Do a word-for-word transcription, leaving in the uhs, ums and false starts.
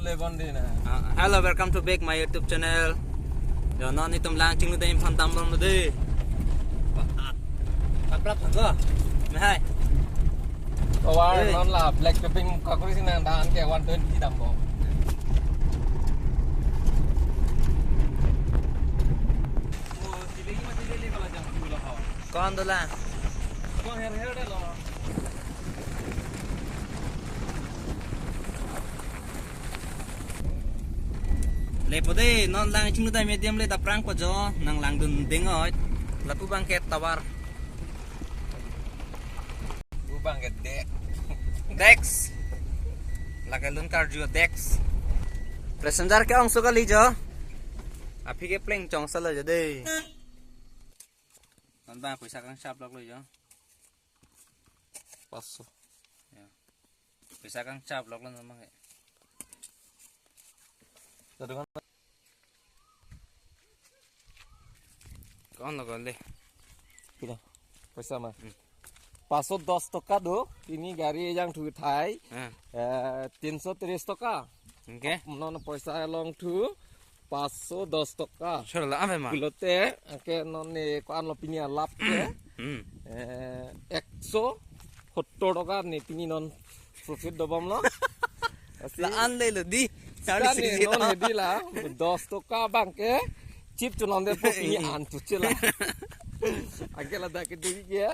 Lebon di na. Ah, hello, welcome to back my YouTube channel. Jo, non itum lang chinglu dam aphan dambom lo dei. Kaprap ko? Mehai. Tovar Hey. Non la black topping kakuri si nangdan ke one twenty dambom. Kon dolang? Kon her her de lo. Lepo dei, non lang chinglu dam medium le daprang ko jo, nang langdun ding oi. Lapu abang ke tovar. Pu abang ke dek. Dex. Lake lun karju Dex. Passenger ke ongso kali jo. Aphi ke pleng chongsa lo jo dei. Non abang poisa kangchap lok lo jo. Paso. Ya. Poisa kangchap lok lo non abang ke. Tadungan. Kon lo kali? Kira. Poisa ma? Hmm. Paso dos toka do. Ini gari yang thu thai. Hmm. Eh, tinso tris toka. Oke. Non poisa along thu paso dos toka. Sure la ame ma. Pulote, oke, non ne ko-an lo pini alap ke. Hmm. Eh, ekso hottor toka ne pini non profit dobom lo. Asi la an le lo di. Sari sani sisi non to. Hedi la, dos toka abang ke chip tu non de po pini an tu chila. Oke, ladak ke dei ke.